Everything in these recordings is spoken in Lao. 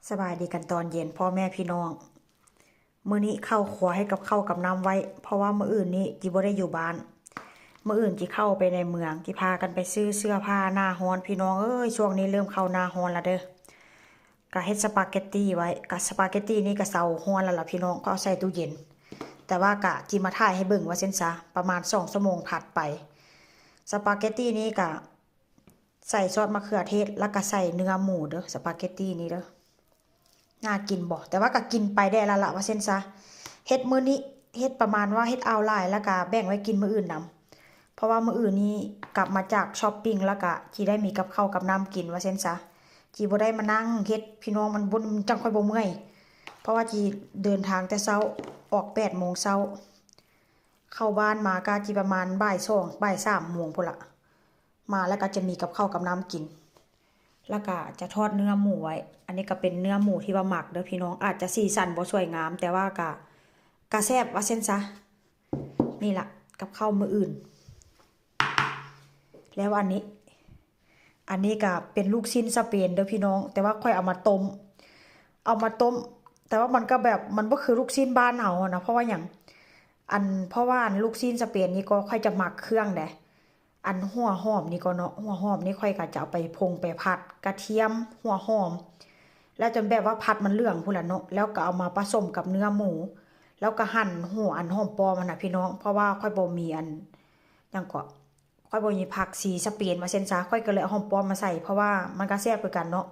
ສະບາຍດີກັນຕອນເຢັນພໍ່ແມ່ພີ່ນ້ອງ. ມື້ນີ້ເຂົ້າຄົວເຮັດກັບເຂົ້າກັບນ້ຳໄວ້ ເພາະວ່າມື້ອື່ນນີ້ຈິບໍ່ໄດ້ຢູ່ບ້ານ. ມື້ອື່ນຈິເຂົ້າໄປໃນເມືອງ ຈິພາກັນໄປຊື້ເສື້ອຜ້າໜ້າຮ້ອນ. ພີ່ນ້ອງເອີຍ ຊ່ວງນີ້ເລີ່ມເຂົ້າໜ້າຮ້ອນແລ້ວເດີ້. ກະເຮັດສະປາເກັດຕີໄວ້ ກະສະປາເກັດຕີນີ້ກະເຊົາຮ້ອນແລ້ວລະພີ່ນ້ອງ ເຂົາເອົາໃສ່ຕູ້ເຢັນ. ແຕ່ວ່າກະຈິມາຖ່າຍໃຫ້ເບິ່ງວ່າຊັ້ນຊະ ປະມານສອງຊົ່ວໂມງຖັດໄປ. ສະປາເກັດຕີນີ້ກະ ໃສ່ຊອດມະເຂືອເທດ ແລ້ວກະໃສ່ເນື້ອໝູເດີ້ ສະປາເກັດຕີນີ້ເດີ້. ໜ້າກິນບໍ່? ແຕ່ວ່າກະກິນໄປແດ່ລະລະວ່າຊັ້ນຊະ. ເຮັດມື້ນີ້ ເຮັດປະມານວ່າເຮັດເອົາຫຼາຍ ແລ້ວກະແບ່ງໄວ້ກິນມື້ອື່ນນຳ. ເພາະວ່າມື້ອື່ນນີ້ກັບມາຈາກຊັອບປິງ ແລ້ວກະຊິໄດ້ມີກັບເຂົ້າກັບນ້ຳກິນວ່າຊັ້ນຊະ. ຊິບໍ່ໄດ້ມານັ່ງເຮັດ ພີ່ນ້ອງ ມັນບໍ່ ມັນຈັ່ງຄ່ອຍບໍ່ເມື່ອຍ. ເພາະວ່າຊິເດີນທາງແຕ່ເຊົ້າ ອອກແປດໂມງເຊົ້າ ເຂົ້າບ້ານມາກະຊິປະມານບ່າຍສອງ ບ່າຍສາມໂມງພຸ້ນລະ. ມາແລ້ວກໍຈະມີກັບເຂົ້າກັບນ້ຳກິນ ແລ້ວກໍຈະທອດເນື້ອໝູໄວ້. ອັນນີ້ກໍເປັນເນື້ອໝູທີ່ວ່າໝັກເດີ້ພີ່ນ້ອງ ອາດຈະສີສັນບໍ່ສວຍງາມ ແຕ່ວ່າກໍ ກໍແຊບວ່າຊັ້ນຊະ. ນີ້ລະ ກັບເຂົ້າມື້ອື່ນ. ແລ້ວອັນນີ້ ອັນນີ້ກໍເປັນລູກຊີ້ນສະເປນເດີ້ພີ່ນ້ອງ ແຕ່ວ່າຂ້ອຍເອົາມາຕົ້ມ ເອົາມາຕົ້ມ ແຕ່ວ່າມັນກໍແບບ ມັນບໍ່ຄືລູກຊີ້ນບ້ານເຮົາຫັ້ນນະ. ເພາະວ່າຫຍັງ? ອັນ ເພາະວ່າອັນລູກຊີ້ນສະເປນນີ້ກໍຂ້ອຍຈະໝັກເຄື່ອງເດ້. ອັນຫົວຫອມນີ້ກໍເນາະ ຫົວຫອມນີ້ຂ້ອຍກໍຈະເອົາໄປພົງໄປຜັດ ກະທຽມ ຫົວຫອມ ແລ້ວຈົນແບບວ່າຜັດມັນເຫຼືອງພຸ້ນລະເນາະ ແລ້ວກໍເອົາມາປະສົມກັບເນື້ອໝູ ແລ້ວກໍຫັ່ນຫົວອັນຫອມປ້ອມຫັ້ນນະພີ່ນ້ອງ. ເພາະວ່າຂ້ອຍບໍ່ມີອັນ ຫຍັງເກາະ ຂ້ອຍບໍ່ມີຜັກຊີສະເປນວ່າຊັ້ນຊະ ຂ້ອຍກໍເລີຍເອົາຫອມປ້ອມມາໃສ່ ເພາະວ່າມັນກໍແຊບຄືກັນເນາະ.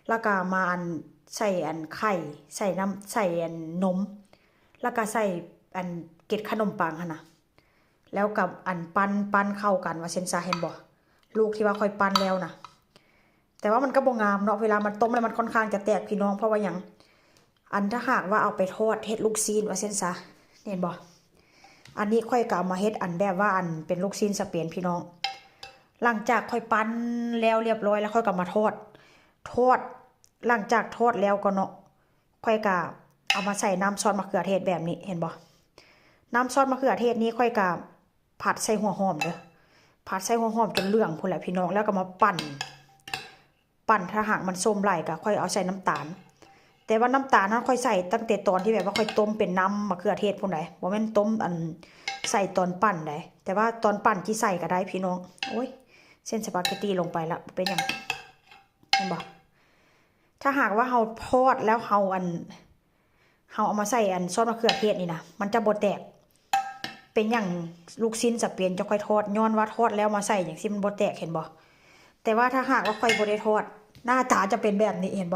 ແລ້ວກໍມາອັນ ໃສ່ອັນໄຂ່ ໃສ່ນ້ຳ ໃສ່ອັນນົມ ແລ້ວກໍໃສ່ອັນເກັດຂະໜົມປັງຫັ້ນນະ. ແລ້ວກັບອັນປັ້ນ ປັ້ນເຂົ້າກັນວ່າຊັ້ນຊະ ເຫັນບໍ່? ລູກທີ່ວ່າຂ້ອຍປັ້ນແລ້ວນະ ແຕ່ວ່າມັນກໍບໍ່ງາມເນາະ ເວລາມັນຕົ້ມແລ້ວມັນຄ່ອນຂ້າງຈະແຕກພີ່ນ້ອງ. ເພາະວ່າຫຍັງ? ອັນຖ້າຫາກວ່າເອົາໄປທອດເຮັດລູກຊີ້ນວ່າຊັ້ນຊະ ເຫັນບໍ່? ອັນນີ້ຂ້ອຍກໍເອົາມາເຮັດອັນແບບວ່າອັນເປັນລູກຊີ້ນສະເປນພີ່ນ້ອງ. ຫຼັງຈາກຂ້ອຍປັ້ນແລ້ວລຽບຮ້ອຍແລ້ວ ຂ້ອຍກໍມາທອດ ທອດ ຫຼັງຈາກທອດແລ້ວກໍເນາະ ຂ້ອຍກະເອົາມາໃສ່ນ້ຳຊອດມະເຂືອເທດແບບນີ້ ເຫັນບໍ່? ນ້ຳຊອດມະເຂືອເທດນີ້ຂ້ອຍກະຜັດໃສ່ຫົວຫອມເດີ້ ຜັດໃສ່ຫົວຫອມຈົນເຫຼືອງພຸ້ນແຫຼະພີ່ນ້ອງ. ແລ້ວກໍມາປັ່ນ ປັ່ນ ຖ້າຫາກມັນສົ້ມຫຼາຍກະຂ້ອຍເອົາໃສ່ນ້ຳຕານ. ແຕ່ວ່ານ້ຳຕານນັ້ນຂ້ອຍໃສ່ຕັ້ງແຕ່ຕອນທີ່ແບບວ່າຂ້ອຍຕົ້ມເປັນນ້ຳມະເຂືອເທດພຸ້ນໃດ໋ ບໍ່ແມ່ນຕົ້ມອັນ ໃສ່ຕອນປັ່ນໃດ໋. ແຕ່ວ່າຕອນປັ່ນຊິໃສ່ກໍໄດ້ພີ່ນ້ອງ. ໂອ້ຍ ເສັ້ນສະປາເກັດຕີລົງໄປລະ ບໍ່ເປັນຫຍັງ ເຫັນບໍ່? ຖ້າຫາກວ່າເຮົາທອດແລ້ວເຮົາອັນ ເຮົາເອົາມາໃສ່ອັນຊອດມະເຂືອເທດນີ້ນະ ມັນຈະບໍ່ແຕກ. ເປັນຫຍັງລູກຊີ້ນສະເປນຈະຄ່ອຍທອດ? ຍ້ອນວ່າທອດແລ້ວມາໃສ່ຈັ່ງຊີ້ມັນບໍ່ແຕກ ເຫັນບໍ່? ແຕ່ວ່າຖ້າຫາກວ່າຂ້ອຍບໍ່ໄດ້ທອດ ໜ້າຕາຈະເປັນແບບນີ້ ເຫັນບໍ່?